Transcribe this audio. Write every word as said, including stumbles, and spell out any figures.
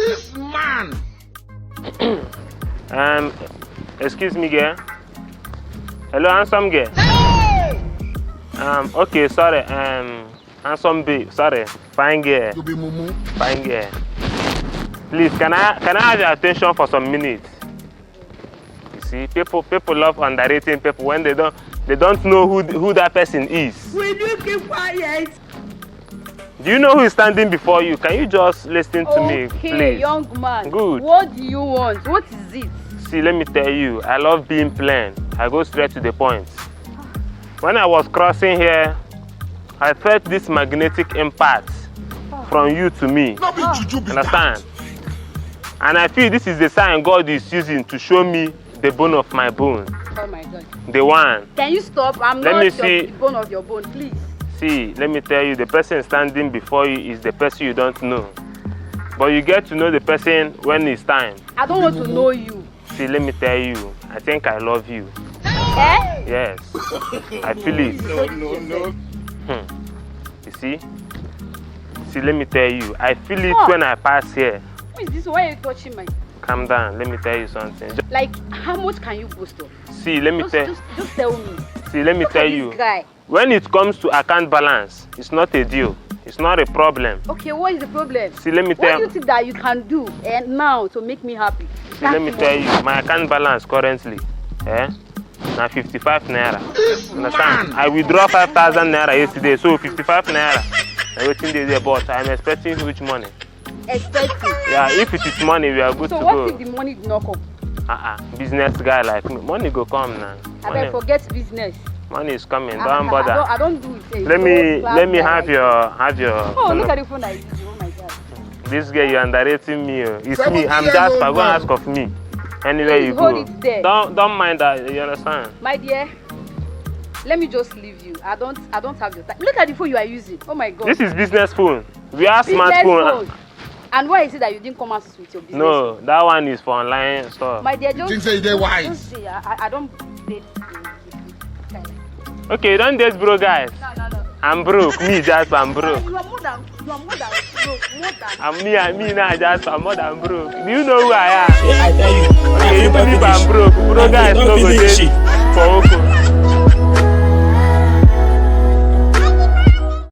This man. Um, excuse me, girl. Hello, handsome girl. Um, okay, sorry. Um, handsome babe. Sorry, fine girl. You be mumu. Fine girl. Please, can I can I have your attention for some minutes? You see, people people love underrating people when they don't they don't know who who that person is. Will you keep quiet? Do you know who is standing before you? Can you just listen to me, Okay, please? Young man. Good. What do you want? What is it? See, let me tell you, I love being plain. I go straight to the point. When I was crossing here, I felt this magnetic impact from you to me. No be juju be Understand? And I feel this is the sign God is using to show me the bone of my bone. Oh my God. The one. Can you stop? I'm Let not me your, see. The bone of your bone, please. See, let me tell you, the person standing before you is the person you don't know. But you get to know the person when it's time. I don't want to know you. See, let me tell you, I think I love you. Eh? Yes, I feel it. No, no, no. You see? See, let me tell you, I feel it What? When I pass here. Who is this? Why are you touching my? Calm down, let me tell you something. Ju- Like, how much can you boast of? See, let me Just, tell just, just tell me. see, let me Look tell at you. This guy. When it comes to account balance, it's not a deal. It's not a problem. Okay, what is the problem? See, let me What tell do you think that you can do eh, now to make me happy? See, let me That tell money. You, my account balance currently, eh, na fifty-five naira. This Understand? man. I withdraw five thousand naira yesterday, so fifty-five naira. Na wetin dey there, but I'm expecting huge money. Expecting. Yeah, if it is money, we are good So to what go. If the money did not come? Uh-uh. Business guy like me, money go come now. I Money, beg forget business. money is coming. Ah, Don't I bother. don't, I don't do it. eh, Let so me class let me like have that. Your have your. Oh, look at the phone I use. Oh my God. This girl, you're underrating me. Oh. It's me. I'm Seventy years Jasper. Old Go man. Ask of me. Anywhere you Hold go. It there. Don't don't mind that. You understand? My dear, let me just leave you. I don't, I don't have your time. Look at the phone you are using. Oh my God. This is business phone. We are Business smartphone. Phone. And why is it that you didn't come out with your business? No, that one is for online stuff. My dear, You just, think say you dey wise? Just say, I, I, I don't date you. Okay, you don't date bro guys. No, no, no. I'm broke. Me, Jasper, I'm broke. You are more than, you are more than broke. More than. I'm me, I'm me now, Jasper, I'm more than broke. Do you know who I am? I tell you. Okay, even if I'm broke, bro guys no go dey for open.